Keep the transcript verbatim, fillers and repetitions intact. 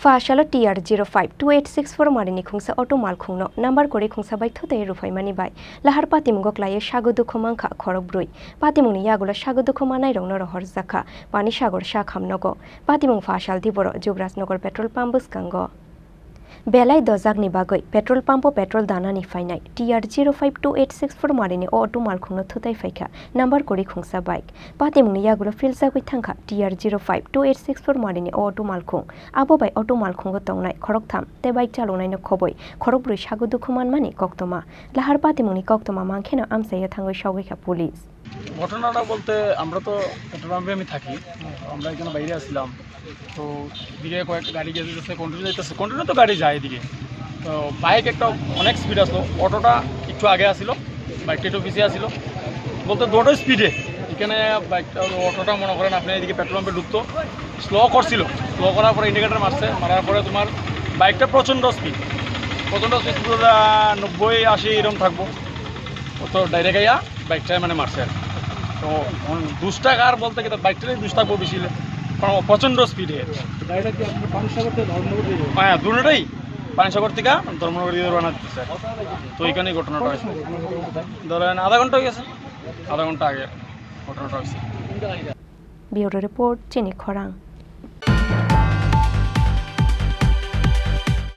Pasalo T R zero five two eight six four marini khungsa auto malkhungno number kwrwi khungsa bai thutai rwphaimani bai lahar patimungo klaiwi sago dukhu mankha khorokbrwi. Patimungni yagulo sago dukhu manairokno rohorjakha Panisagar sakhamnogo. Patimung Pasal Diboro Jubrajnagar petrol pump bwskango. Belai dojakni bagwi petrol pump-o petrol danani phainai T R zero five two eight six four marini o auto malkhungno thutai phaikha number kwrwi khungsa bike. Patimungni yagulo philjagwi thangkha T R zero five two eight six four marini o auto malkhung. Abo bai auto malkhungo tongnai khoroktham tei bike chaloknaino khobwi khorokbrwi sago dukhu manmani koktwma. Lahar patimungni koktwma mankheno amchaiya thangwi sogwikha police. ঘটনাটা বলতে আমরা তো পেট্রোল পাম্পে আমি থাকি, তো আমরা এখানে বাইরে আসছিলাম, তো এদিকে কয়েকটা গাড়ি গেছে যাচ্ছে, কন্টিনিউ যাইতেছে, কন্টিনিউ তো গাড়ি যায় এদিকে। তো বাইক একটা অনেক স্পিড আসলো, অটোটা একটু আগে আসিল, বাইকটা একটু পিছিয়ে আসিল, বলতে দুটোই স্পিডে। এখানে বাইকটা, অটোটা মনে করেন আপনি এদিকে পেট্রোল পাম্পে ঢুকতো, স্লো করছিল, স্লো করার পরে ইন্ডিকেটার মারছে, মারার পরে তোমার বাইকটা প্রচণ্ড স্পিড, প্রচণ্ড স্পিড পুরো নব্বই আশি এরকম থাকবো। ও তো ডাইরেক্ট আইয়া বাইকটায় মানে মারছে আর কি। তো এখন দুষ্টা কার বলতে কি, তার বাইকটারই দুষ্টা খুব বেশি, কারণ ও প্রচণ্ড স্পিডে। গাড়িটা কি আপনার পানিসাগর থেকে ধর্মনগর দিয়ে যাবে? হ্যাঁ, দুটোটাই পানিসাগর থেকে ধর্মনগর দিয়ে রওনা দিতেছে আর কি। তো এখানেই ঘটনাটা হয়েছে। ধরেন আধা ঘন্টা হয়ে গেছে, আধা ঘন্টা আগে ঘটনাটা হয়েছে। Bureau report, Chini Khorang.